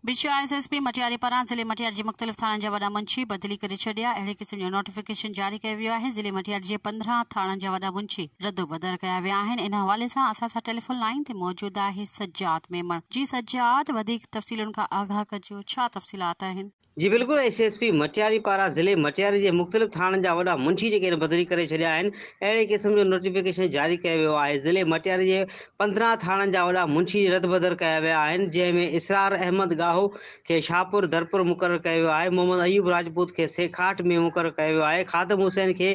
ڀٽ Shah S S P Matiari پاران ضلعي مٽياري جي مختلف ٿاڻن جا وڏا منشي بدلي ڪري ڇڏيا. اهڙي قسم جو نوٽيفڪيشن جاري ڪيو ويو آهي. ضلعي مٽياري جي 15 ٿاڻن جا وڏا منشي ردوبدل ڪيا ويا آهن. ان حوالي سان اسان سان ٽيليفون لائين تي موجود آهي سجاد ميمڻ. جي سجاد وڌيڪ تفصيلن کان آگاهه ڪجو ڇا تفصيلات آهن؟ جي بلڪل ايس ايس پي مٽياري پاران ضلعي مٽياري جي مختلف ٿاڻن جا وڏا منشي جيڪي آهن بدلي ڪري ڇڏيا آهن. اهڙي قسم جو نوٽيفڪيشن جاري ڪيو ويو آهي. ضلعي مٽياري جي 15 ٿاڻن جا وڏا منشي ردبدل ڪيا ويا آهن، جنهن ۾ اسرار احمد ڳاهو کي شاهپور درپور مقرر ڪيو ويو آهي، محمد ايوب راجپوت کي سيکاٽ ۾ مقرر ڪيو ويو آهي، خادم حسين کي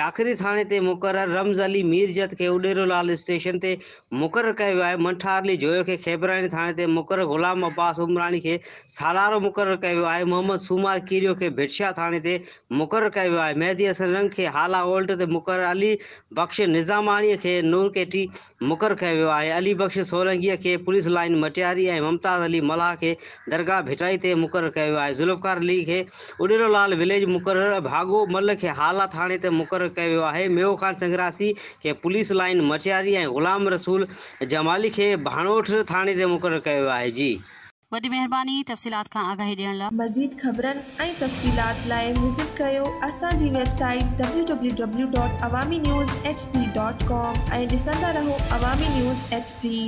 جاکري ٿاڻي تي مقرر، رمز علي ميرجت کي اڏيرو لال اسٽيشن تي مقرر ڪيو ويو آهي، منٺار علي جويو کي کيبراڻي ٿاڻي تي مقرر، غلام عباس عمراڻي کي سالارو مقرر ڪيو ويو آهي، محمد سومار ڪيريو کي ڀٽشاهه ٿاڻي تي مقرر ڪيو ويو آهي، مهدي حسن رنگ کي هالا اولڊ تي مقرر، علي بخش نظاماڻيء کي نورڪيٽي مقرر ڪيو ويو آهي، علي بخش سولنگيء کي پوليس لائين مٽياري ۽ ممتاز علي ملاح کي درگاهه ڀٽائي تي مقرر ڪيو ويو آهي، ذوالفقار علي کي اڏيرو لال وليج مقرر، ڀاڳو مل کي هالا ٿاڻي تي مقرر ڪيو ويو آهي، ميوو خان سنگراسي کي پوليس لائين مٽياري ۽ غلام رسول جمالي کي ڀاڻوٺ ٿاڻي تي مقرر ڪيو ويو آهي. جي. وڏي مهرباني تفصيلات کان آگاهي ڏيڻ لا. مزيد خبرن ۽ تفصيلات لاء وزٽ ڪريو اسان جي website W W W dot Awami news H D dot com ۽ ڏسندا رهو عوامي نيوز ايڇ ڊي.